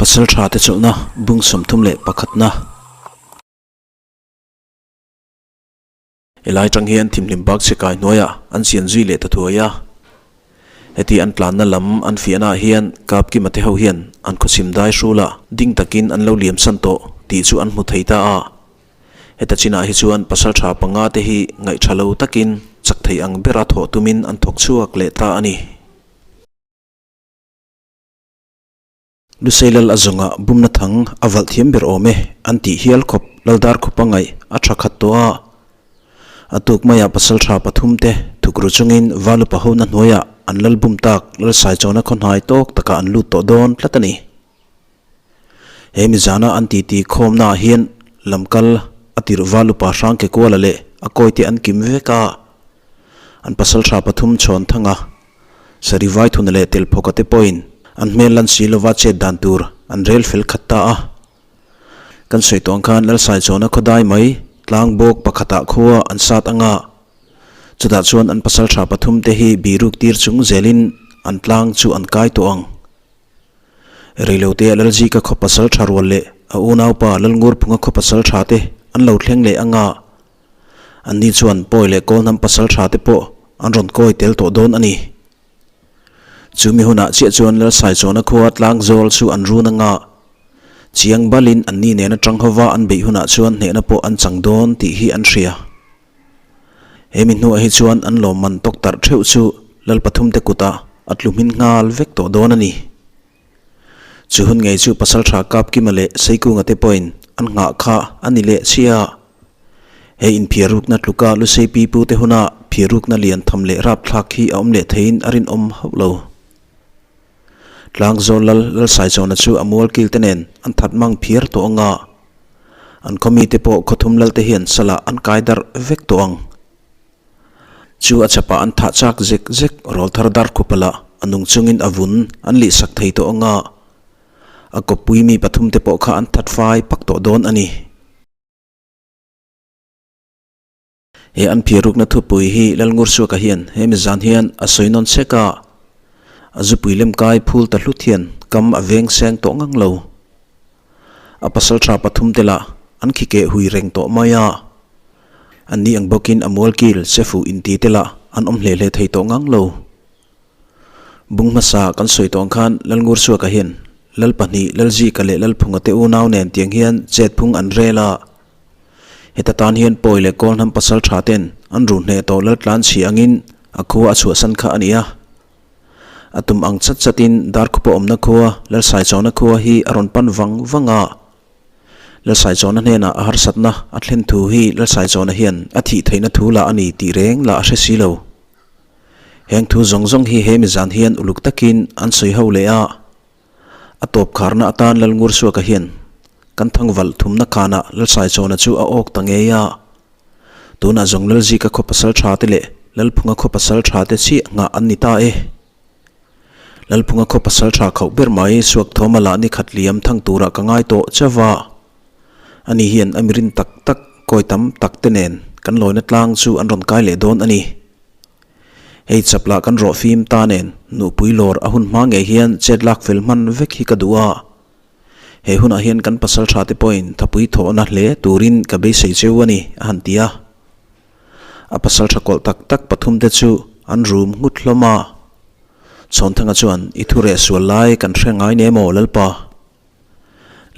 Pasalṭha te chawlhna bung 31 na. Helai tang hian thimhlim bak che kai hnuaiah an chian zui leh ta thuai a. Heti an tlanna lam an fiahnaah hian Kapkima te ho hian an khawchhim dai hrulah ding takin an lo liam san tawh tih chu an hmu thei ta a. Heta chinah hi chuan pasalṭha panga te hi ngaihṭha lo takin chak thei ang bera thawh tumin an thawk chhuak leh ta a ni. Luseilal a zawnga bumna thang a valh thiam ber awm e an tih hial khawp Laldar khupa ngaih a tha khat tawh a. A tuk maiah pasaltha pathum te thukru chungin Valupa hona hnuaiah an lal bum tak Lalsaichawna khaw hnai tawk takah an lut tawh dawn tlat a ni. He mizana an titi khawmnaah hian lamkal a tirh Valupa hrang ke kuala leh a kawite an kim vek a. An pasaltha pathum chhawn thanga Sarivai thuna leh tel phawka te pawhin an hmel lan si lova chet dan tur an rel fel khat ta a. Kan sawi tawh ang khan Lalsaichawna khawdai mai tlang bawk pakhatah khua an sat anga chutah chuan an pasaltha pathum te hi biruk tir chung zelin an tlang chu an kai tawh ang. Reilote Lalzika khaw pasaltha rual leh a unaupa Lalngurphunga khaw pasaltha te an lo thleng leh anga Anni chuan pawi leh kawl hnam pasal tha te pawh an rawn kawi tel tawh dawn a ni. Chu mi hunah chiah chuan Lalsaichawna khua tlang zawl chu an run anga chiang balin anni nena tang hova an beih hunah chuan hnehna pawh an chang dawn tih hi an hria. He mi hnuah hi chuan an lawmman tawk tarh theuh chu Lal pathum te kutah a tlu hmin nghal vek tawh dawn a ni. Chu hun ngei chu Pasaltha Kapkima leh Seikunga te pawhin an nghah kha a ni leh chhia. He inphiarukna tluka Lusei pipu te huna phiarukna lian tham leh rapthlak hi a awm leh theiin a rinawm hauh lo. Tlangzawl Lal Lalsaichawna chu a mualkil te nen an that mang phiar tawh anga an khawmite pawh khawthum lal te hian salah an kai darh vek tawh ang. Chu a chapah an thah chak zek zek rawl thar dar khup a lah a nung chungin a vun an lih sak thei tawh anga a kawppui mi pathum te pawh kha an that fai pak tawh dawn a ni. He an phiarukna thupui hi Lalngursuaka hian he mizan hian a sawi nawn chek a, a zupui lem kai phul ta hlut hian kam a veng seng tawh ngang lo. A pasal tha pathum te lah an khi keh hui reng tawh mai a. An ni ang bawkin a mualkil sefu inti te lah an awm hle hle thei tawh ngang lo. Bung hmasa kan sawi tawh ang khan Lalngursuaka hian Lal pahnih Lalzika leh Lalphunga te unau nen tiang hian chetphung an rel a. Heta tan hian Pawi leh Kawlhnam pasal tha ten an ruh hneh tawh Laltlan chhi angin a khua a chhuahsan kha a ni a. A tum ang chat chatin Darkhupa awmna khua Lalsaichawna khua hi a rawn pan vang vang a. Lalsaichawna hnenah a harsatna a thlen thu hi Lalsaichawna hian a thih theihna thu lah a ni tih reng lah a hre si lo. Heng thu zawng zawng hi he mizan hian uluk takin an sawi ho leh a. A tawp kharna atan Lalngursuaka hian kan thangvalh thumna khanah Lalsaichawna chu a awk ta ngei a. Tunah zawng Lalzika khaw pasal tha te leh Lalphunga khaw pasal tha te chiah nghah an ni ta e. Lalphunga khaw pasal tha khauh ber mai Suakthawma lah ni khat liam thang turah ka ngai tawh chauh a. Ani hian a mirin tak tak kawi tam tak te nen kan lawina tlang chu an rawn kai leh dawn a ni. Hei chap lah kan rawh fim ta nen nupui lawr a hun hma ngei hian chet lak fel hman vek hi ka duh a. He hunah hian kan pasal tha te pawhin thapui thawhna hle turin ka beisei cheu a ni, a han ti a. A pasal tha kawlh tak tak pathum te chu an rum nghut hlawm a. Chhawnthanga chuan, I thu reh sual lai kan hre ngai ne maw Lalpa?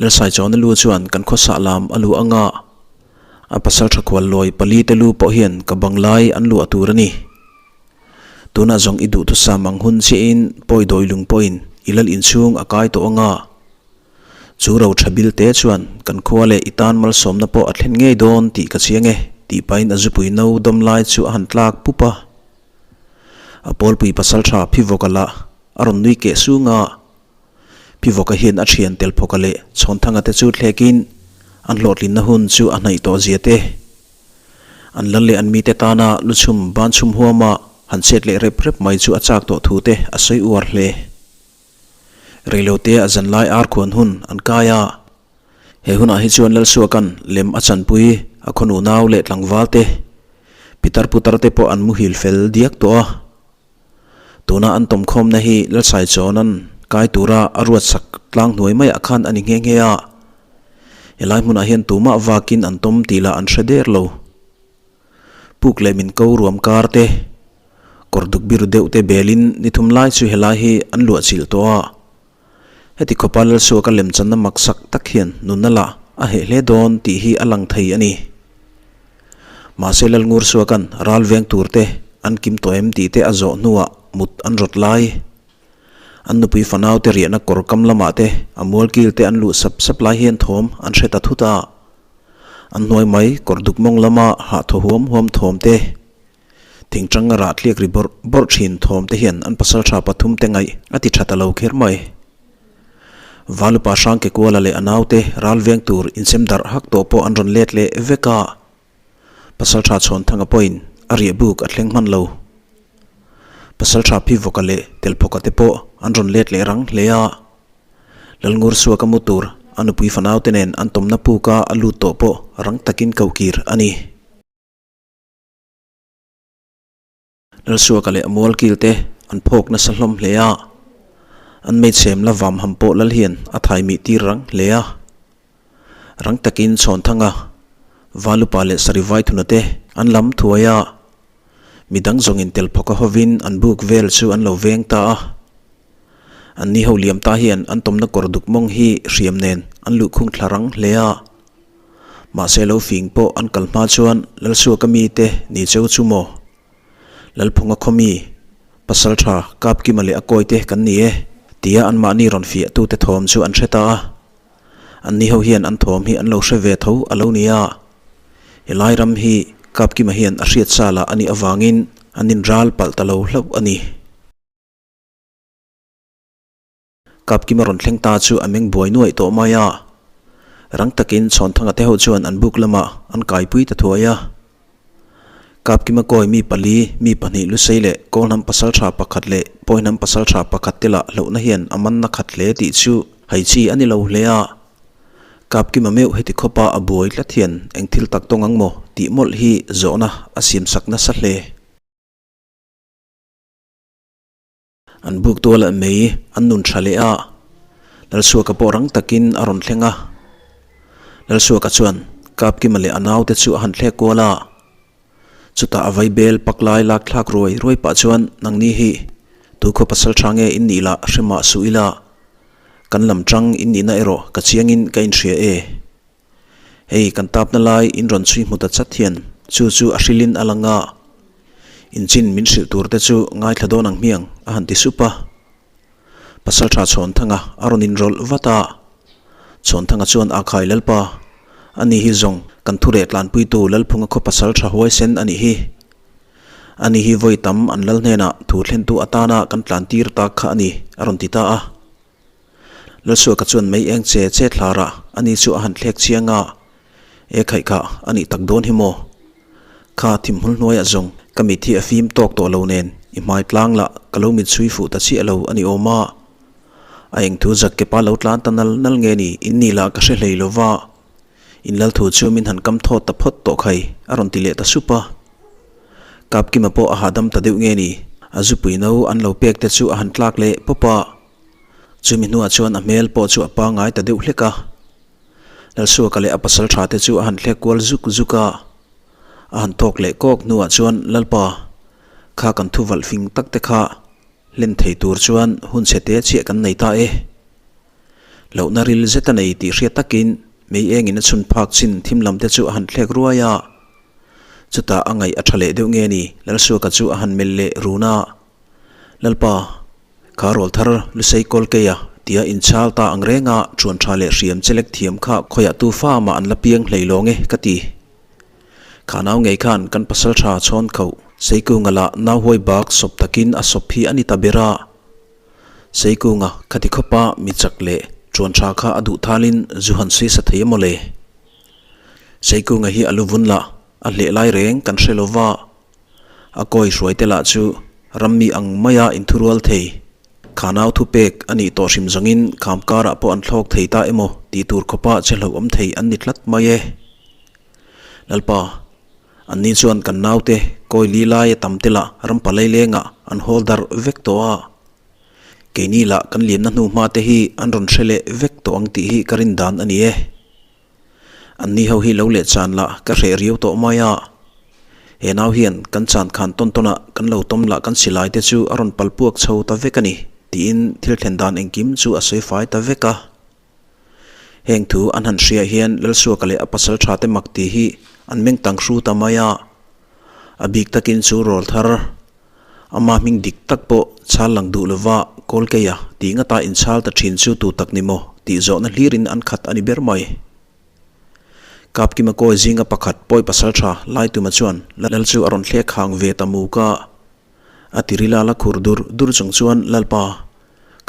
Lalsaichawna lu chuan kan khawsah lam a lu anga a pasal tha khual lawi pali te lu pawh hian ka bang lai an luah tur a ni. Tunah zawng i duhthusam ang hun chiahin pawi dawi lung pawhin i lal inchhung a kai tawh anga chu ro tha bil te chuan kan khua leh i tan malsawmna pawh a thlen ngei dawn tih ka chiang e tih pahin a zupui no dawm lai chu a han tlak pup a. A pawlpui pasal tha phivawka lah a rawn nui keh sung a. Phivawka hian a thian tel phawka leh Chhawnthanga te chu thlekin an hlawhtlinna hun chu a hnaih tawh zia te. An lal leh an mite tana luchhum banchhum huama han chet leh rep rep mai chu a chak tawh thu te a sawi uar hle. Reilote a zanlai ar khuan hun an kai a. He hunah hi chuan Lalsuaka'n lem a chanpui a khawnu nau leh tlangval te, pitar putar te pawh an muhil fel diak tawh a. Tuna an tawmkhawmna hi Lalsaichawna'n kai tura a ruatsak. tlang hnuai maiah khan a ni nghe nghe a. Helai hmunah hian tumah vakin an tawm tih lah an hre der lo. Puk leh min ko ruam kar te, kawr duk biru deuh te belin ni thum lai chu helai hi an luah chilh tawh a. Heti khawpa Lalsuaka lemchanna maksak tak hian nunna lah a heh hle dawn tih hi a lang thei a ni. Mahse Lalngursuaka'n ral veng tur te an kim tawh em tih te a zawh hnuah mut an rawt lai. An nupui fanau te riahna kawr kam lamah te a mualkil te an luh sap sap lai hian thawm an hre ta thut a. An hnuai mai kawr duk mawng lama hah thaw huam huam thawm te, thingtang a rah tliak ri bawrh bawrh thin thawm te hian an pasaltha pathum te ngaih a ti tha ta lo kher mai. Valupa Hrangkekuala leh a naute ral veng tur insem darh hak tawh pawh an rawn let leh vek a. Pasaltha Chhawnthanga pawhin a riah buk a thleng hman lo. Pasaltha Phivawka leh Telphawka te pawh an rawn let leh rang hle a. Lalngursuaka mu tur a nupui fanau te nen an tawmna puka a lut tawh pawh rang takin kohkir a ni. Lalsuaka leh a mualkil te an phawk nasa hlawm hle a, an meichhem la vam ham pawh lal hian a thai mih tir rang hle a. Rang takin Chhawnthanga, Valupa leh Sarivaithuna te an lam thuai a, midang zawngin Telphawka hovin an buk vel chu an lo veng ta a. Anni ho liam ta hian an tawmna kawr duk mawng hi hriam nen an luhkhung thla rang hle a. Mahse lo fing pawh an kal hma chuan Lalsuaka mite ni cheu chu maw? Lalphunga khaw mi, Pasaltha, Kapkima leh a kawite kan ni e, tia anmahni rawn fiahtute thawm chu an hre ta a. Anni ho hian an thawm hi an lo hre ve tho a lo ni a. Helai ram hi Kapkima hian a hriat sa lah a nih avangin an inral palh ta lo hlauh a ni. Kapkima rawn thleng ta chu a meng buai nuaih tawh mai a. Rang takin Chhawnthanga te ho chuan an buk lamah an kaipui ta thuai a. Kapkima kawi mi pali, mi pahnih Lusei leh Kawlhnam pasaltha pakhat leh Pawihnam pasaltha pakhat te lah hlauhna hian a manna khat hle tih chu hai chi a ni lo hle a. Kapkima meuh heti khawpa a buai tlat hian eng thil tak tawng ang maw tih mawlh hi zawhna a siamsak nasa hle. An buk tual ah mei an nun tha leh a, Lalsuaka pawh rang takin a rawn thleng a. Lalsuaka chuan Kapkima leh a naute chu a han thlek kual a. Chutah a vaibel pak lai lak thlak ruai ruai pah chuan nangni hi tu khaw pasal tha nge in nih lah hre mah suh ila, kan lam tang in nihna erawh ka chiangin ka inhria e. Hei kan tapna lai in rawn chhui hmu ta chat hian chu chu a hrilhin a lang a, inchin min hrilh tur te chu ngaithla dawn ang hmiang a han ti sup a. Pasaltha Chhawnthanga a rawn inrawlh vat a, Chhawnthanga chuan a khai Lalpa, ani hi zawng kan thu reh tlanpuitu Lalphunga khaw pasaltha huaisen a nih hi. Ani hi vawi tam an lal hnenah thu thlentu atana kan tlantir tak kha a ni a rawn ti ta a. Lalsuaka chuan mei eng che che thlar a, ani chu a han thlek chiang a, E khaih kha, a nih tak dawn hi maw? Kha thimhmul hnuaiah zawng ka mit hi a fim tawk tawh lo nen i hmai tlang lah ka lo mit chhui fuh ta chiah lo a ni awm a. A eng thu zak kepa lo tlan ta nal nal nge ni in nih lah ka hre hlei lo va. In lal thu chu min han kam thawt ta phawt tawh khai a rawn ti leh ta sup a. Kapkima pawh a hahdam ta deuh nge ni a zupui no an lo pek te chu a han tlak leh pawp a. Chumi hnuah chuan a hmel pawh chu a pangngai ta deuh hlek a. Lalsuaka leh a pasal tha te chu a han thlek kual zuk zuk a. A han thawk leh kawk hnuah chuan Lalpa, kha kan thu valh fing tak te kha hlen thei tur chuan hun chhe te chiah kan nei ta e. Lohna ril zet a nei tih hriat takin mei engin a chhun phak chin thim lam te chu a han thlek ruai a. Chutah a ngaih a tha leh deuh nge ni Lalsuaka chu a han melh leh run a. Lalpa, kha rawl thar Lusei Kawlkeia tia inchhal ta ang renga chuan tha leh hriam chelek thiam kha khawiah tu fa mah an la piang hlei lawng e ka ti. Kha nau ngei khan kan pasal tha chhawn khauh Seikunga lah nau huai bak sawp takin a sawp hi a ni ta ber a. Seikunga khati khawpa mi chak leh chuan tha kha a duh thalin zu han sawi sa thei emaw le. Seikunga hi a lu vun lah a hleh lai reng kan hre lo va. A kawi hruaite lah chu rammi ang maia inthurual thei, kha nau thupek a nih tawh hrim zawngin kham karah pawh an thlawk thei ta emaw tih tur khawpa che hlauhawm thei an ni tlat mai e. Lalpa, anni chuan kan naute kawi li laia tam te lah ram palai lengah an hawl darh vek tawh a. Keini lah kan liamna hnu hma te hi an rawn hre leh vek tawh ang tih hi ka rin dan a ni e. An ni ho hi lo leh chan lah ka hreh riau tawh mai a. He nau hian kan chan khan tawn tawn ah kan lo tawm lah kan silai te chu a rawn pal puak chho ta vek a ni tiin thil thlen dan engkim chu a sawi fai ta vek a. Heng thu an han hriah hian Lalsuaka leh a pasal tha te mak tih hi an meng tang hru ta mai a. A bik takin chu rawl thar Ama hming dik tak pawh chhal lang duh lova Kawlkeia tih ngata inchhal ta thin chu tu tak ni maw tih zawhna hlirin an khat a ni ber mai. Kapkima kawi zinga pakhat pawi pasal tha Laituma chuan Lal chu a rawn thlek hang ve ta muk a. A tirila la khur dur dur chung chuan Lalpa,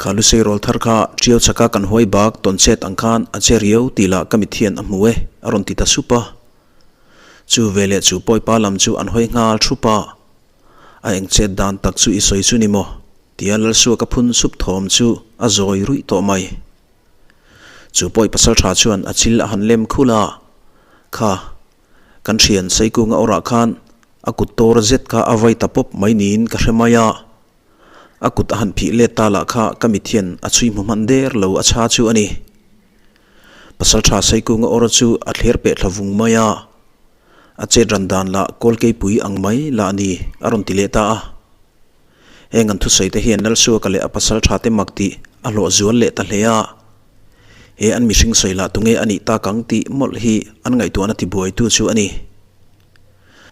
kha lusei rawl thar kha ṭiau chaka kan huai bak tawn chet ang khan a che riau tih lah ka mit hian a hmu e a rawn ti ta sup a. Chu veleh chu pawipa lam chu an hawi nghal thup a. A eng chet dan tak chu i sawi chu ni maw? tia Lalsuaka phun sup thawm chu a zawi ruih tawh mai. Chu pawi pasal tha chuan a chil a han lem khul a, Kha, kan thian Seikunga awrah khan a kut tawr zet kha a vai ta pawp mai niin ka hre mai a. A kut a han phih let ta lah kha ka mit hian a chhui hmu hman der lo a chha chu a ni. Pasal tha Seikunga awr chu a thler peh thla vung mai a. A chet ran dan lah Kawlkeipui ang mai lah a ni, a rawn ti leh ta a. Heng an thusawi te hian Lalsuaka leh a pasal tha te mak tih a hlawh zual leh ta hle a. He an mihring sawi lah tunge a nih tak ang tih mawlh hi an ngaihtuahna tibuaitu chu a ni.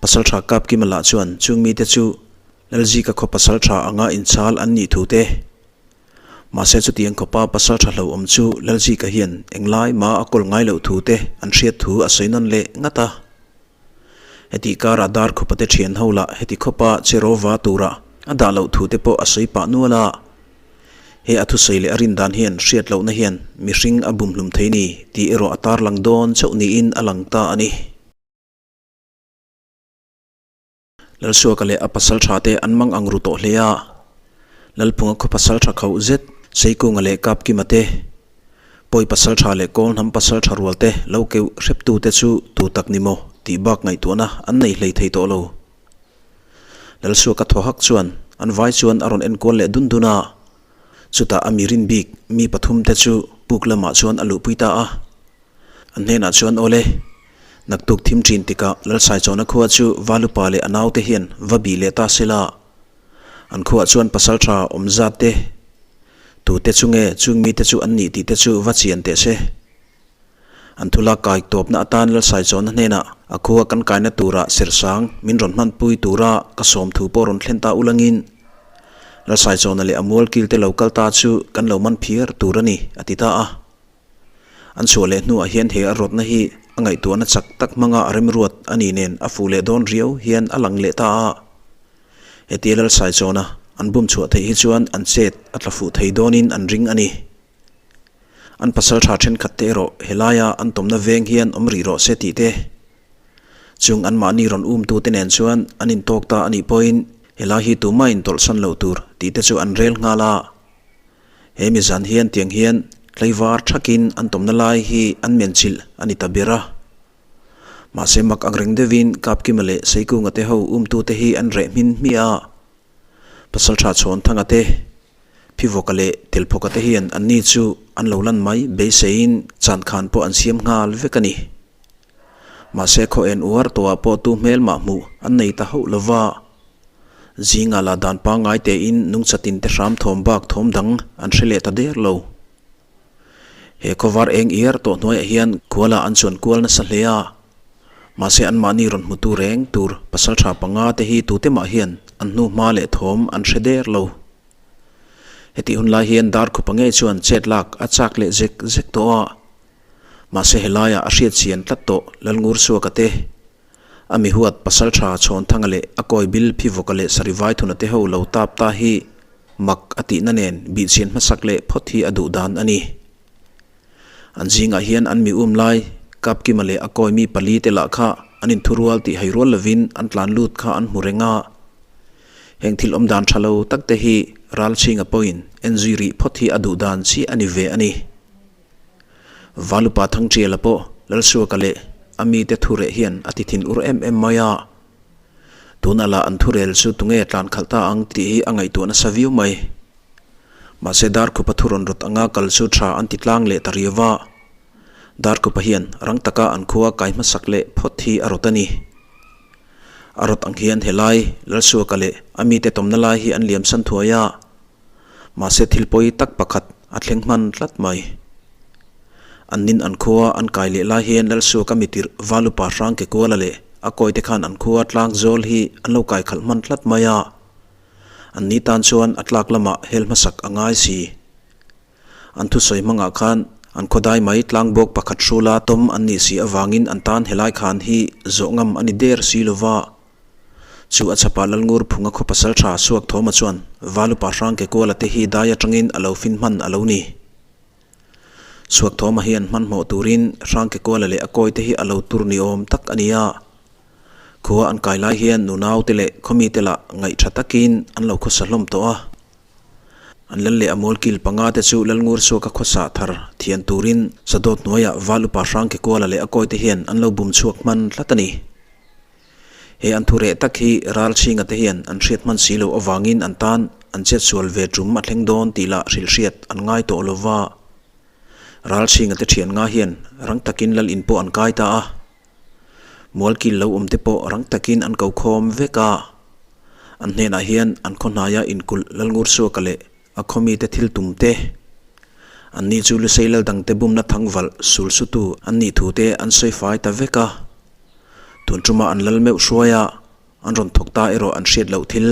Pasal tha Kapkima lah chuan chung mite chu Lalzika khaw pasal tha anga inchhal an nih thu te, Mahse chutiang khawpa pasal tha hlo awm chu Lalzika hian englai ma a kawl ngai loh thu te an hriat thu a sawi nawn leh ngat a. Heti karah dar khupa te thian ho lah heti khawpa che rawva tura a dah loh thu te pawh a sawi pah nual a. He a thusawi leh a rin dan hian hriat lohna hian mihring a bumhlum thei ni tih erawh a tarlang dawn chauh niin a lang ta a ni. Lalsuaka leh a pasal tha te an mang ang ru tawh hle a. Lalphunga khaw pasal tha khauh zet Seikunga leh Kapkima te, Pawi pasal tha leh Kawlhnam pasal tha rual te lo keuh hreptu te chu tu tak ni maw tih bak ngaihtuahna an nei hlei thei tawh lo. Lalsuaka thaw hak chuan an vai chuan a rawn enkual leh dun dun a. Chutah a mi rin bik mi pathum te chu puk lamah chuan a luhpui ta a. An hnenah chuan, Awle, naktuk thim ṭin tikah Lalsaichawna khua chu Valupa leh a naute hian va bih leh ta sela. An khuaah chuan pasalṭha awm zat te, tute chu nge chung mite chu an nih tih te chu va chian teh se. An thula kai tawpna atan Lalsaichawna hnenah a khua kan kaina turah Sersang min rawn hmanpui tura ka sawm thu pawh rawn thlen ta ulangin Lalsaichawna leh a mualkil te lo kal ta chu kan lo man phiar tur a ni, a ti ta a. An chhuah leh hnuah hian he a rawtna hi a ngaihtuahna chak tak hmanga a remruat a nih nen a fuh leh dawn riau hian a lang leh ta a. Hetia Lalsaichawna an bum chhuah theih hi chuan an chet a tla fuh thei dawnin an ring a ni. An pasal tha thenkhat te erawh helaia an tawmna veng hian awm rih rawh se tih te, chung anmahni rawn umtute nen chuan an intawk ta a nih pawhin helai hi tumah intawlhsan loh tur tih te chu an rel nghal a. He mi zan hian tiang hian tlaivar thakin an tawmna lai hi an men chilh a ni ta ber a. Mahse mak ang reng deuhin Kapkima leh Seikunga te ho umtute hi an reh hmin hmiah a. Pasaltha Chhawnthanga te, Phivawka leh Telphawka te hian anni chu an lo lan mai beiseiin chankhan pawh an siam nghal vek a ni. Mahse khaw en uar tawhah pawh tu hmelmah hmuh an nei ta hauh lova. Zingah lah dan pangngai tein nungchatin te hram thawm bak thawm dang an hre leh ta der lo. He khawvar eng iar tawh hnuaiah hian khuala an chuan kual nasa hle a. Mahse anmahni rawn hmutu reng tur pasaltha panga te hi tute mah hian an hnu hma leh thawm an hre der lo. Hetih hun lai hian Darkhupa ngei chuan chet lak a chak leh zek zek tawh a. Mahse helaiah a hriat chian tlat tawh Lalngursuaka te A mi huat pasal tha Chhawnthanga leh a kawi bil Phivawka leh Sarivai thuna te ho lo tap ta hi mak a tihna nen bihchhian hmasak leh phawt hi a duh dan a ni. An zingah hian an mi um lai Kapkima leh a kawi mi pali te lah kha an inthurual tih hai rual lovin an tlan lut kha an hmu reng a. Heng thil awm dan tha lo tak te hi Ralchhinga pawhin en zui rih phawt hi a duh dan chiah a ni ve a ni. Valupa Thangṭiala pawh Lalsuaka leh a mite thureh hian a ti thin ur em em mai a. Tuna lah an thurel chu tunge tlan khalh ta ang tih hi a ngaihtuah nasa viau mai. Mahse Darkhupa thu rawn rawt anga kal chu tha an ti tlang leh ta riau va. Darkhupa hian rang taka an khua kai hmasak leh phawt hi a rawt a ni. A rawt ang hian helai Lalsuaka leh a mite tawmna lai hi an liamsan thuai a. Mahse thil pawi tak pakhat a thleng hman tlat mai. An nin an khua an kai leh lai hian Lalsuaka mitirh Valupa hrang ke kuala leh a kawite khan an khua tlang zawl hi an lo kai khalh hman tlat mai a. An ni tan chuan a tlak lamah hel hmasak a ngai si. An thusawi hmangah khan an khawdai mai tlangbawk pakhat hrula tawm an nih si avangin an tan helai khan hi zawh ngam a ni der si lova. Chu a chhapah Lalngur Phunga khaw pasal tha Suak Thawma chuan Valupa hrang ke kuala te hi dai atangin a lo fin hman a lo ni. Suak Thawma hian hmanhmawh turin hrang ke kuala leh a kawi te hi a lo tur ni awm tak a ni a. Khua an kai lai hian nunau te leh khawmi te lah ngaih tha takin an lo khawsa hlawm tawh a. An lal leh a mualkil panga te chu Lalngur Suaka khawsa thar thian turin Sadawt hnuaiah Valupa hrang ke kuala leh a kawi te hian an lo bum chhuak hman tlat a ni. He an thu reh tak hi ral chhinga te hian an hriat hman si loh avangin an tan an chet sual ve tum a thleng dawn tih lah hrilh hriat an ngai tawh lo va. Ral chhinga te thian nga hian rang takin lal in pawh an kai ta a. Mualkil lo awm te pawh rang takin an ko khawm vek a. An hnenah hian an khaw hnaia inkulh Lalngursuaka leh a khawmite thil tum te, anni chu Lusei lal dangte bumna thangvalh sul sutu an nih thu te an sawi fai ta vek a. Tun ṭuma an lal meuh hruai a, an rawn thawk ta erawh an hriat loh thil.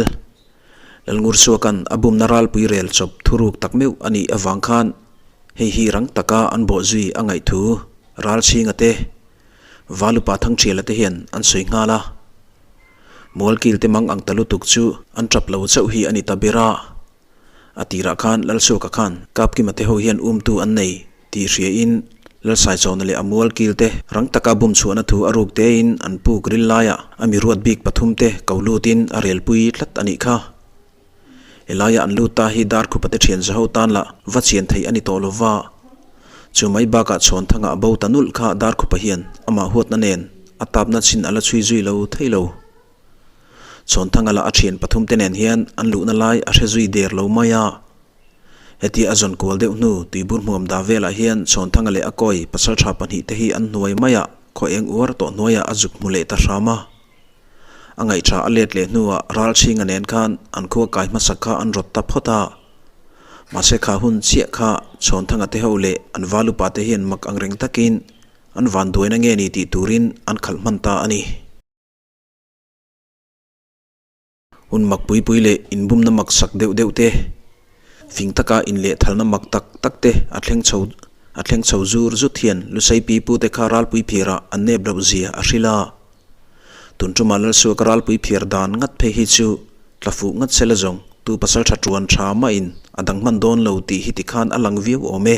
Lalngursuaka'n a bumna ralpui rel chawp thuruk tak meuh a nih avang khan hei hi rang taka an bawh zui a ngaih thu Ralchhinga te, Valupa Thangṭhiala te hian an sawi nghal a. Mualkil te mang ang ta lutuk chu an ṭap lo chauh hi a ni ta ber a. A tirah khan Lalsuaka khan Kapkima te ho hian umtu an nei tih hriain Lalsaichawna leh a mualkil te rang taka bum chhuahna thu a ruk tein an puk ril laiah a mi ruat bik pathum te ko lutin a relpui tlat a nih kha. Helaia an lut ta hi Darkhupa te thian zaho tan lah va chian theih a ni tawh lo va. Chu mai bakah Chhawnthanga a bo ta nulh kha Darkhupa hian amah huatna nen a tapna chin a la chhui zui lo thei lo. Chhawnthanga lah a thian pathum te nen hian an luhna lai a hre zui der lo mai a. Hetia a zawn kual deuh hnu tuibur hmuam dah velah hian Chhawnthanga leh a kawi pasaltha pahnih te hi an hnuai maiah khaw eng uar tawh hnuaiah a zuk hmu leh ta hram a. A ngaihtha a let leh hnuah Ralchhinga nen khan an khua kai hmasak kha an rawt ta phawt a. Mahse kha hun chiah kha Chhawnthanga te ho leh an valupa te hian mak angreng takin an vanduaina nge ni tih turin an khalh hman ta a ni. Hun mak pui pui leh inbumna mak sak deuh deuh te, fing taka inlehthalna mak tak tak te a thleng chho a thleng chho zur zut hian Lusei pipu te kha ralpui phirah an nep loh zia a hrilh a. Tun tumah Lalsuaka ralpui phir dan ngat phei hi chu tla fuh ngat sela zawng tu pasal tha tuan tha mahin a dang hman dawn lo tih hi tikhan a lang viau awm e.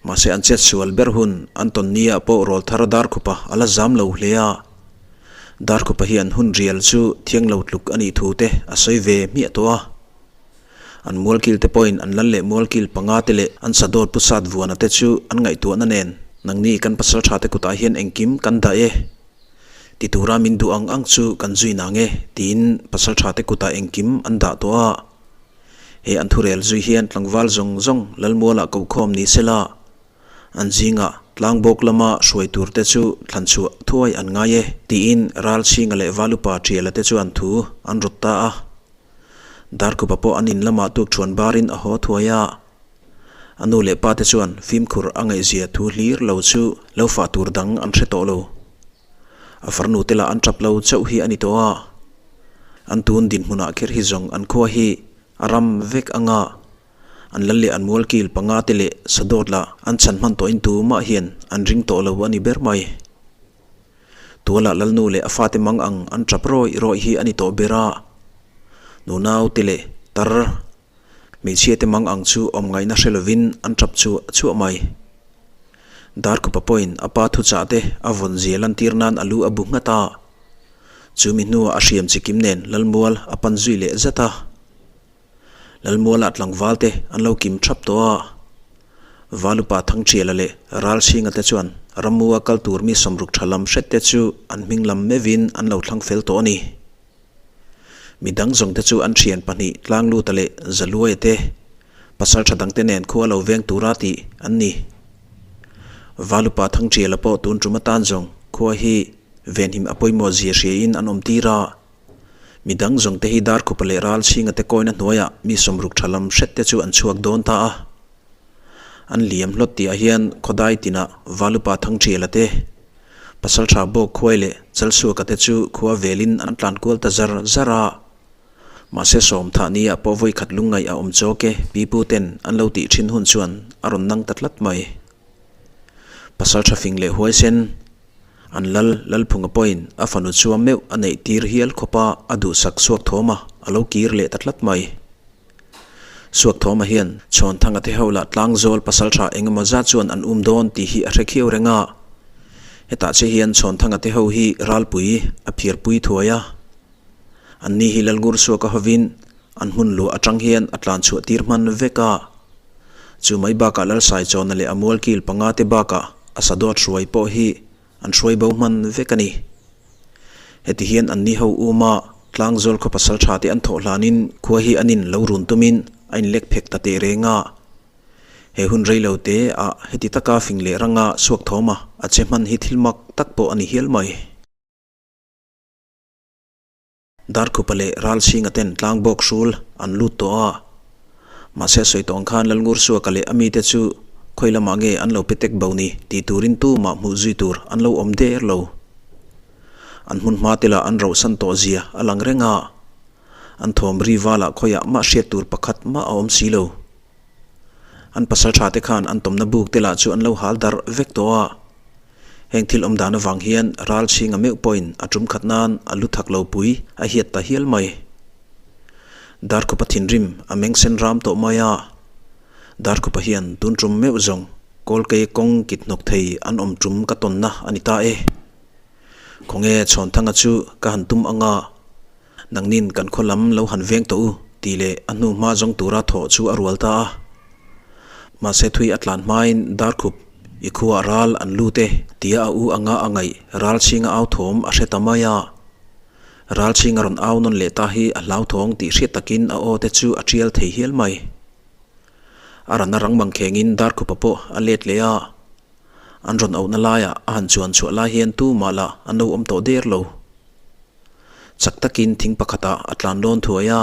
Mahse an chet sual ber hun an tawn nia pawh rawlthar Darkhupa a la zam lo hle a. Darkhupa hian hun rial chu thiang lo tluk a nih thu te a sawi ve hmiah tawh a. An mualkil te pawhin an lal leh mualkil panga te leh an sadawt pu sat vuana te chu an ngaihtuahna nen nangni kan pasal tha te kutah hian engkim kan dah e. Ti tura min duh ang ang chu kan zui nang e tiin pasal tha te kutah engkim an dah tawh a. He an thurel zui hian tlangval zawng zawng Lalmualah kokhawm ni sela, an zingah tlangbawk lama hruai tur te chu thlan chhuah thuai an ngai e tiin Ralchhinga leh Valupa Ṭiala te chuan thu an rawt ta a. Darkhupa pawh an in lamah tukṭhuan barin a haw thuai a. A nu leh pa te chuan fimkhur a ngaihzia thu hlir lo chu lo fah tur dang an hre tawh lo. A farnu te lah an ṭap lo chauh hi a ni tawh a. An tun dinhmunah kher hi zawng an khua hi a ram vek anga an lal leh an mualkil panga te leh sadawt lah an chhan hman tawhin tumah hian an ring tawh lo a ni ber mai. Tualah Lalnu leh a fate mang ang an ṭap rawih rawih hi a ni tawh ber a. Nunau te leh tar hmeichhia te mang ang chu awm ngaihna hre lovin an ṭap chuah chuah mai. Darkhupa pawhin a pa thuchah te a vawn zia lantir nan a lu a bu nghat a. Chu mi hnuah a hriam chikim nen Lalmual a pan zui leh zat a. Lalmualah tlangval te an lo kim thap tawh a. Valupa Thangṭhiala leh Ralchhinga te chuan Rammu-a kal tur mi sawmruk tha lam hret te chu an hming lam meuhin an lo thlang fel tawh a ni. Mi dang zawng te chu an ṭhian pahnih Tlangluta leh Zaluaia te. Pasalṭha dangte nen khua lo veng tura tih an ni. Valupa Thangṭiala pawh tun ṭum atan zawng khua hi venhim a pawimawh zia hriain an awm tir a. Mi dang zawng te hi Darkhupa leh Ralchhinga te kawina hnuaiah mi sawmruk ṭha lam hret te chu an chhuak dawn ta a. An liam hlawt tihah hian khawdai tinah Valupa Thangṭiala te, Pasalṭha Bawk Khuai leh Chalsuaka te chu khua velin an tlan kual ta zar zar a. Mahse sawmthah ni ah pawh vawi khat lungngaih a awm chawk e, pipu ten an lo tih thin hun chuan a rawn nang ta tlat mai. Pasalṭha fing leh huaisen, an lal Lalphunga pawhin a fanu chua meuh a neih tir hial khawpa a duhsak suak thawma a lo kir leh ta tlat mai. Suak thawma hian Chhawnthanga te ho lah tlangzawl pasalṭha engemaw zat chuan an um dawn tih hi a hre khiau reng a. Hetah che hian Chhawnthanga te ho hi ralpui a phiarpui thuai a. Anni hi Lalngur Suaka hovin an hmun luah atang hian a tlan chhuah tir hman vek a. Chu mai bakah Lalsaichawna leh a mualkil panga te bakah a sadawt hruai pawh hi an hruai bo hman vek a ni. Heti hian anni ho uma Tlangzawl khaw pasal tha te an thawh hlanin khua hi an in lo run tumin a inlek phek ta teh reng a. He hun rei lo te ah heti taka fing leh ranga suak thawma a che hman hi thil mak tak pawh a ni hial mai. Darkhupa leh Ralchhinga ten tlang bawk hrul an lut tawh a. Mahse sawi tawh ang khan Lalngursuaka leh a mite chu khawi lamah nge an lo pe tek bo ni tih turin tumah hmuh zui tur an lo awm der lo. An hmun hma te lah an rohsan tawh zia a lang reng a. An thawm ri valah khawiah mah hriat tur pakhat mah a awm si lo. An pasal tha te khan an tawmna buk te lah chu an lo hal darh vek tawh a. Heng thil awm dan avang hian ral chhinga meuh pawhin a tum khat nan a lu thak lo pui a hiat ta hial mai. Darkhupa thinrim a meng sen ram tawh mai a. Darkhupa hian tun tum meuh zawng Kawlkei kawng kit hnawk thei an awm tum ka tawnna a ni ta e. Khawnge Chhawnthanga chu ka han tum anga. Nangnin kan khaw lam lo han veng tawh u, tih leh a hnu hma zawng tura thawh chu a rual ta a. Mahse thui a tlan hmain Darkhup i khuaah ral an lut e, tia a u anga a ngaih ral chhinga au thawm a hre ta mai a. Ral chhinga rawn au nawn leh ta hi a hlauthawng tih hriat takin a aw te chu a tial thei hial mai. A rana rang mangkhengin Darkhupa pawh a let leh a. An rawn auhna laiah a han chuan chhuah lai hian tumah lah an lo awm tawh der lo. Chak takin thing pakhatah a tlan lawn thuai a.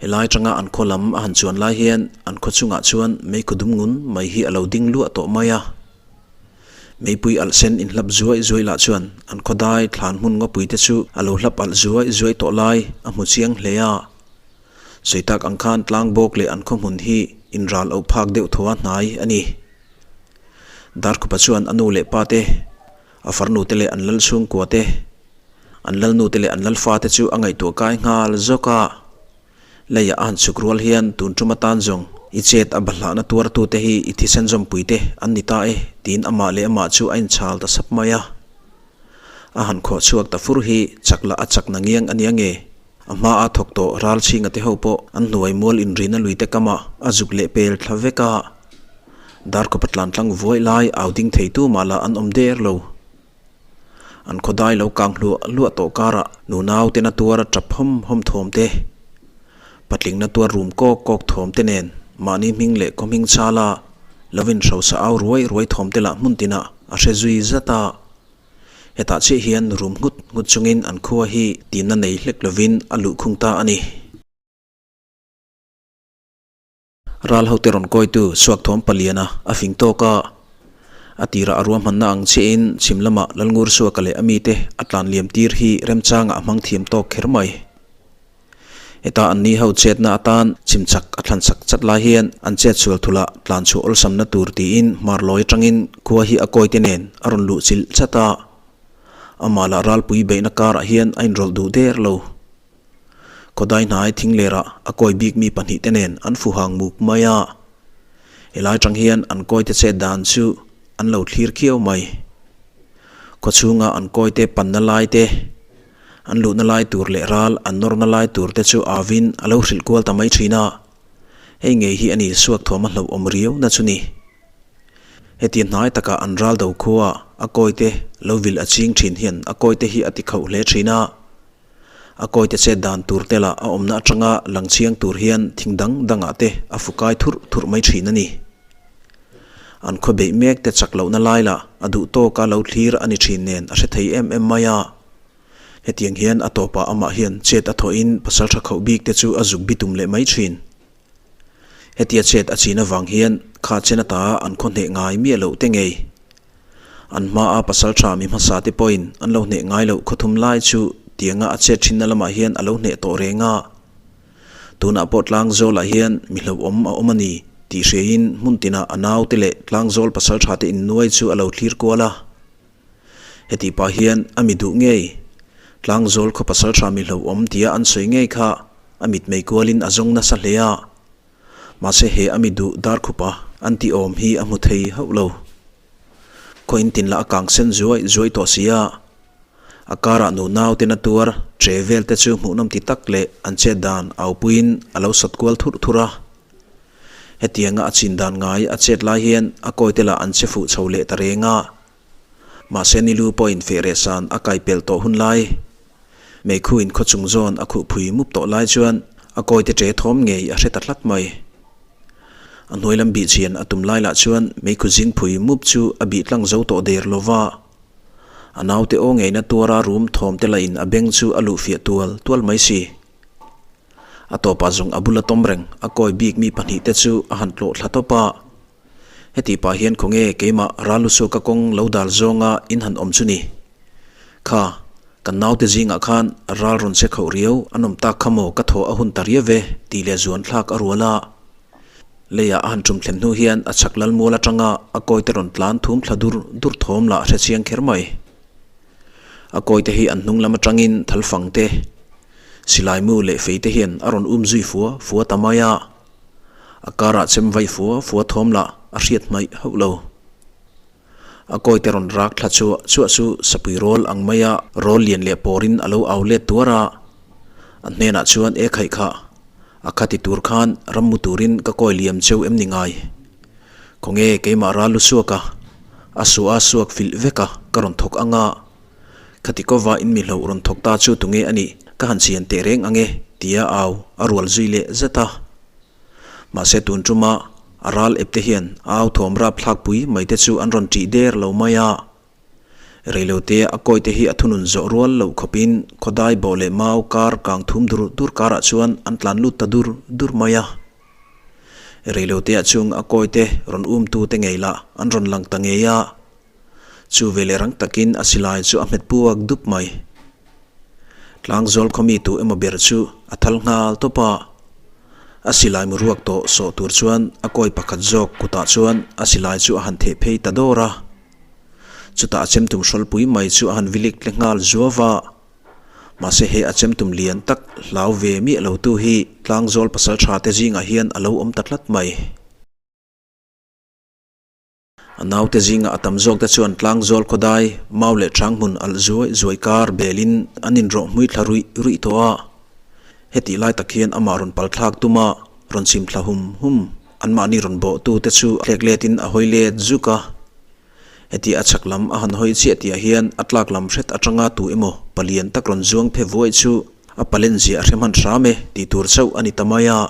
Helai atanga an khaw lam a han chuan lai hian an khaw chungah chuan meikhu dum ngun mai hi a lo ding luah tawh mai a. Meipui alh sen inhlap zuai zuai lah chuan an khaw dai thlan hmun ngawpui te chu a lo hlap alh zuai zuai tawh lai a hmu chiang hle a. Sawi tak ang khan tlang bawk leh an khaw hmun hi inral auh phak deuh thaw a hnai a ni. Darkhupa chuan a nu leh pa te, a farnu te leh an lal chhungkua te, an lalnu te leh an lalfa te chu a ngaihtuah kai nghal zawk a. Leiah a han chhuk rual hian tun tum atan zawng i chet a bahlahna tuartu te hi i thisen zawmpui te an ni ta e tiin amah leh amah chu a inchhal ta sap mai a. A han khawh chhuak ta fur hi chak lah a chak na ngiang a nia nge? A hma a thawk tawh ral chhinga te ho pawh an hnuai mual inrina lui te kamah a zuk leh pel thla vek a. Darkawpa tlan tlang vuai lai au ding thei tu mah lah an awm der lo. An khawdai lo kang hluah hluah tawh karah nunau te na tuar a tap hawm hawm thawm te, patling na tuar rum kawk kawk thawm te nen mahni hming leh khaw hming chala lo inhrosa au ruai ruai thawm te lah hmun tinah a hre zui zat a. Hetah chiah hian rum nghut nghut chungin an khua hi tinna nei hlek lovin a luh khung ta a ni. Ral hote rawn kawitu Suakthawm Paliana a fing tawk a, a tirah a ruahmanna ang chiahin chhim lamah Lalngur Suaka leh a mite a tlan liam tir hi remchangah a hmang thiam tawk kher mai. Heta anni ho chetna atan chhim chak a thlan chak chat lai hian an chet sual thulh ah tlan chhuah awlsamna tur tiin hmar lawi atangin khua hi a kawite nen a rawn luh chilh chat a. Amah lah ralpui beihna karah hian a inrawlh duh der lo. Khawdai hnai thinglerah a kawi bik mi pahnihte nen an fu hang muk mai a. Helai atang hian an kawite chet dan chu an lo thlir khiau mai. Khawchhunga an kawite panna lai te, an luhna lai tur leh ral an nawrna lai tur te chu avin a lo hrilh kual ta mai thin a. Hei ngei hi a ni suak thuam a hlauh awm riau na chu ni. Heti hnai takah an ral do khua a kawite lo vil a ching thin hian a kawite hi a ti khauh hle thin a. A kawite chet dan tur te lah a awmna atanga lang chiang tur hian thing dang dangah te a fukai thurh thurh mai thin a ni. An khaw beih mek te chak lohna lai lah a duh tawka lo thlir a ni thin nen a hre thei em em mai a. Hetiang hian a tawpah amah hian chet a thawhin pasal tha khauh bik te chu a zuk bitum leh mai thin. Hetia chet a chin avang hian kha chen ata an khaw hneh ngai miah loh te ngei. An hmaa pasal tha mi hmasa te pawhin an lo hneh ngai loh khawthum lai chu tianga a chet thinna lamah hian a lo hneh tawh reng a. Tunah pawh tlangzawlah hian mi hlauhawm a awm a ni tih hriain hmun tinah a naute leh tlangzawl pasal tha te innuai chu a lo thlir kual a. Hetih pah hian a mi duh ngei, tlangzawl khaw pasal tha mi hlauhawm tia an sawi ngei kha a mitmei kualin a zawng nasa hle a. Mahse he a mi duh dar khupa an tih awm hi a hmu thei hauh lo. Khaw in tin lah a kang sen zuai zuai tawh si a. A karah nu nauten a tuar che vel te chu hmuhnawm ti tak leh an chet dan aupuiin a lo sat kual thurh thurh a. Hetianga a chin dan ngai a chet lai hian a kawite lah an che fuh chho leh ta reng a. Mahse nilu pawhin feh reh san a kai pelh tawh hun lai. Meikhuin khaw chung zawn a khuh phui mup tawh lai chuan a kawite ṭe thawm ngei a hre ta tlat mai. A hnuai lam bih chian a tum lai lah chuan meikhu zing phui mup chu a bih tlang zo tawh der lo va. A naute aw ngeina tuara rum thawm te lahin a beng chu a luh fiah tual tual mai si. A tawpah zawng a bula tawm reng a kawi bik mi pahnihte chu a han tlawh thla tawp a. Heti pah hian khawnge keimah Ralusuaka kawng lo dal zawnga in han awm chu ni? Kha, kan naute zingah khan ral rawn che khauh riau an awm tak kha maw ka thaw a hun ta riau ve tih leh zuan thlak a rual a. Leiah a han tum thlen hnu hian a chhak lal mual atanga a kawite rawn tlan thum thla dur dur thawm lah hre chiang kher mai. A kawite hi an hnung lam atangin thal fang te, silai mu leh fei te hian a rawn um zui fua fua ta mai a. A karah chem vai fua fua thawm lah a hriat hmaih hauh lo. A kawite rawn rak thla chuah chuah chu sapui rawl ang maia rawl lian leh pawrin a lo au let tuar a. A hnenah chuan e khaih kha, a khati tur khan ram mu turin ka kawi liam cheu em ni ngai? Khawnge keimah ral lu suak a, a suah a suak filh vek a ka rawn thawk ang a. Khati kova in mi hloh rawn thawk ta chu tunge a nih ka han chian teh reng ang e tia au a rual zui leh zet a. Mahse tun tuma a ral ep te hian a au thawm rap thlak pui mai te chu an rawn ṭih der lo mai a. Reilote a kawi te hi a thunun zawh rual loh khawpin khawdai bawh leh mau kar kang thum dur dur karah chuan an tlan lut ta dur dur mai a. Reiloteah chung a kawi te rawn um tu te ngei lah an rawn lang ta ngei a. Chu veleh rang takin a silai chu a hmet puak dup mai. Tlangzawl khawmi tu emaw ber chu a thal nghal tawp a. A silai mu ruak tawh sawh tur chuan a kawi pakhat zawk kutah chuan a silai chu a han theh phei ta dawr a. Chutah a chemtum hrawlpui mai chu a han vilik tle nghal zuau va. Mahse he a chemtum lian tak hlau ve miah lo tu hi Tlangzawl pasal tha te zingah hian a lo awm ta tlat mai. A naute zinga a tam zawkte chuan tlangzawl khawdai, mau leh ṭhang hmun alh zuai zuai kar belin an inrawh hmui thla ruih ruih tawh a. Hetih lai tak hian amah rawn pal thlak tuma rawn chim thla hum hum anmahni rawn bawhtute chu thlek letin a hawi let zuk a. Heti a chhak lam a han hawi chiah tihah hian a tlak lam hret atanga tu emaw palian tak rawn zuang phe vuai chu a palen zia a hre hman hram e tih tur chauh a ni ta mai a.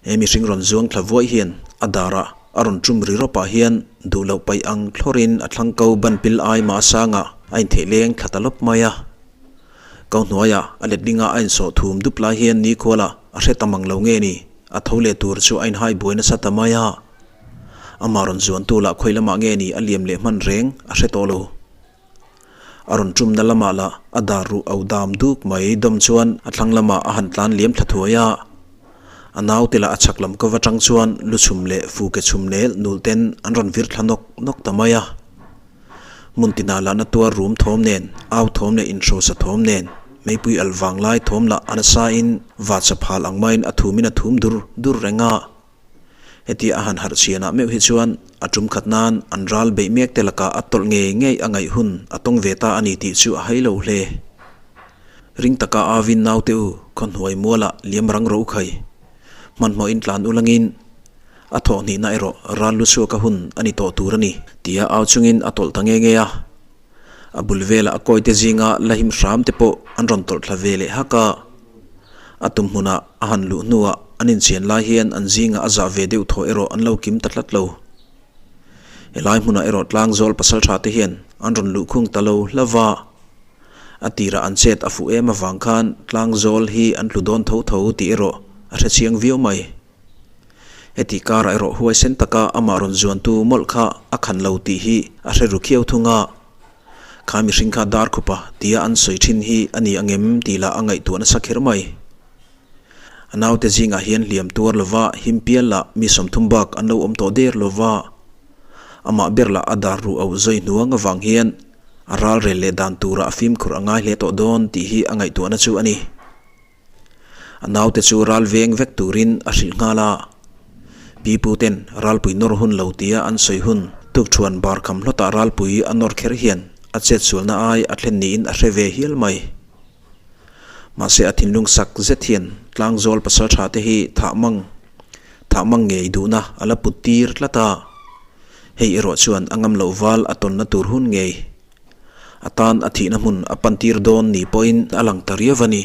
He mihring rawn zuang thla vuai hian a darah a rawn tum ri rawpah hian duh loh paih ang thlawrin a thlang ko ban pil ai mah sangah a intheih leng thla ta lawp mai a. Ko hnuaiah a letlinga a insawh thum dup lai hian nikhualah a hre ta mang lo nge ni, a tho leh tur chu a inhai buai nasa ta mai a. Amah rawn zuantu lah khawi lamah nge ni a liam leh hman reng a hre tawh lo. A rawn tumna lamah lah a dar ruh au dam duk mai dawm chuan a thlang lamah a han tlan liam thla thuai a. A naute lah a chhak lam kova tang chuan lu chhum leh fu ke chhum nel nul ten an rawn vir thla nawk nawk ta mai a. Hmun tinah lah na tuar rum thawm nen, au thawm leh inhrosa thawm nen, meipui al vang lai thawm lah a nasa in vacha phal ang maiin a thumin a thum dur dur reng a. Hetia a han harh chhianah meuh hi chuan a tum khat nan an ral beih mek te lakah a tawlh ngei ngei a ngaih hun a tawng ve ta a ni tih chu a hai lo hle. Ring taka Avin naute u khawhnuai mualah liam rang ro khai. Hmanhmawhin tlan u langin a thawh hnihna erawh ral lu chhuak a hun a ni tawh tur a ni tia au chungin a tawlh ta nge nge a. A bul vela a kawite zinga la him hram te pawh an rawn tawlh thla ve leh hak a. A tum hmunah a han luh hnuah an inchian lai hian an zinga a zah ve deuh thaw erawh an lo kim ta tlat lo. Helai hmunah erawh tlangzawl pasal tha te hian an rawn luh khung ta lo hlauh a. A tirah an chet a fuh em avang khan tlangzawl hi an tlu dawn tho tho tih erawh a hre chiang viau mai. Heti karah erawh huaisen taka amah rawn zuantu mawlh kha a khan lo tih hi a hre ru khiau thung a. Kha mihring kha dar khupa tia an sawi thin hi a ni ang em tih lah a ngaihtuah nasa kher mai. A naute zingah hian hliam tuar lova him pial lah mi 30 bak an lo awm tawh der lova. Amah ber lah a dar ruh auh zawi hnuang avang hian a ral rel leh dan turah a fimkhur a ngai hle tawh dawn tih hi a ngaihtuahna chu a ni. A naute chu ral veng vek turin a hrilh nghal a. Pi pu ten ralpui nawr hun lo tia an sawi hun tukṭhuan bar kham hlawtah ralpui a nawr kher hian a chetsualna ai a thlen niin a hre ve hial mai. Mahse a thinlung sak zet hian tlangzawl pasal tha te hi thah mang thah mang ngei duhna a la put tir tlat a. Hei erawh chuan a ngam loh val a tawnna tur hun ngei. A tan a thihna hmun a pan tir dawn ni pawhin a lang ta riau a ni.